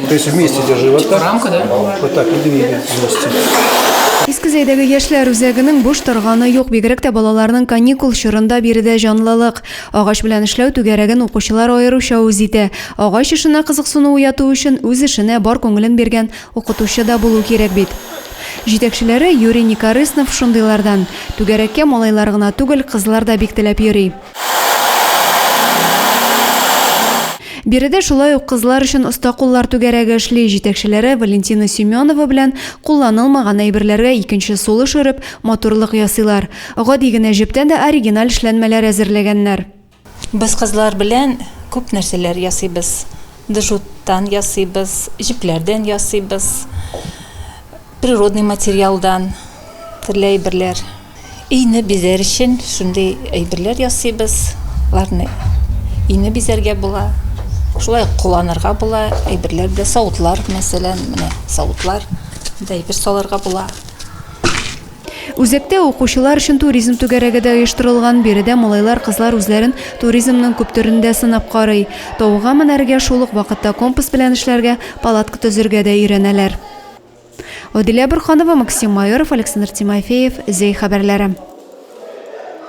То есть вместе держи вот так. Рамка, да? Вот так и двигай вместе. Иске Зәйдәге яшьләр үзәгенең буш торганы юк, бигрәк тә балаларның каникул чорында биредә җанлылык. Агач белән эшләү түгәрәген укучылар аеруча үз итә. Агач эшенә кызыксыну уяту өчен үз эшенә бар күңелен биргән укытучы да булу кирәк бит. Җитәкчеләре Юрий Некорыстнов шундыйлардан. Түгәрәккә малайлар гына түгел, кызлар да бик теләп йөри. Биредә шулай ук кызлар өчен Оста куллар түгәрәге эшли. Җитәкчеләре Валентина Семенова белән кулланылмаган әйберләргә икенче сулыш өреп, матурлык ясыйлар. Гади генә җептән дә оригиналь эшләнмәләр әзерләгәннәр. Без кызлар белән күп нәрсәләр ясыйбыз. Джуттан ясыйбыз, җепләрдән ясыйбыз, природный материалдан төрле әйберләр. Өйне бизәр өчен шундый әйберләр ясыйбыз. Аларны өйне бизәргә була. Шулай ук кулланырга була әйберләр дә, савытлар, мәсәлән, менә савытлар да әйбер салырга була. Үзәктә укучылар өчен туризм түгәрәге дә оештырылган. Биредә малайлар, кызлар үзләрен туризмның күп төрендә сынап карый. Тауга менәргә, шул ук вакытта компас белән эшләргә, палатка төзергә дә өйрәнәләр. Адилә Борһанова, Максим Майоров, Александр Тимофеев, Зәй хәбәрләре.